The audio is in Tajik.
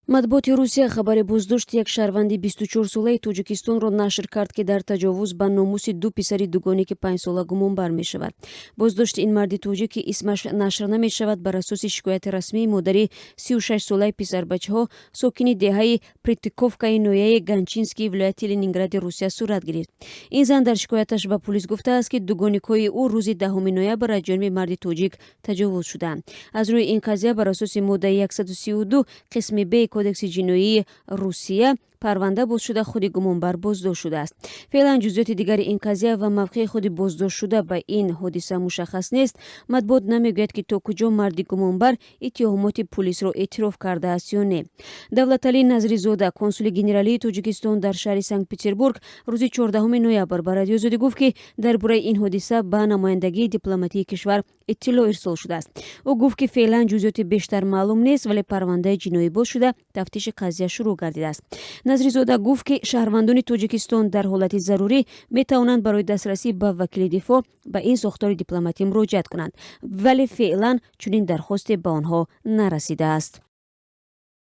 Матбуоти Русия хабари боздошти як шаҳрванди 24-солаи Тоҷикистонро нашр кард, ки дар таҷовуз ба номуси ду писари дугоники 5-сола гумонбар мешавад. Боздошти ин марди тоҷик, ки исмаш нашр намешавад, бар асоси шикояти расмии модари 36-солаи писарбачаҳо, сокини деҳаи Притыковкаи ноҳияи Ганчинскии вилояти Ленингради Русия сурат гирифт. Ин зан дар шикояташ ба пулис гуфтааст, ки дугоникҳои ӯ рӯзи 10 ноябр аз ҷониби марди тоҷик таҷовуз шудаанд. Аз рӯи ин қазия бар асоси моддаи 132 қисми б Кодекси ҷиноии Русия парванда боз шуда, худи гумонбар боздошт шудааст. Феълан ҷузъиёти дигари ин қазия ва мавқеи худи боздоштшуда ба ин ҳодиса мушаххас нест. Матбуот намегӯяд, ки то куҷо марди гумонбар иттиҳомоти пулисро эътироф кардааст ё не. Давлаталӣ Назризода, консули генералии Тоҷикистон дар шаҳри Санкт Петербург, рӯзи 14 ноябр ба Радиои Озодӣ гуфт, ки дар бораи ин ҳодиса ба намояндагии дипломатии кишвар иттилоъ ирсол шудааст. Ӯ гуфт, ки феълан ҷузъиёти бештар маълум нест, вале парвандаи ҷиноӣ боз шуда, тафтиши қазия шурӯъ гардидааст. Назризода гуфт, ки шаҳрвандони Тоҷикистон дар ҳолати зарурӣ метавонанд барои дастрасӣ ба вакили дифоъ ба ин сохтори дипломатӣ муроҷиат кунанд, вале феълан чунин дархосте ба онҳо нарасидааст.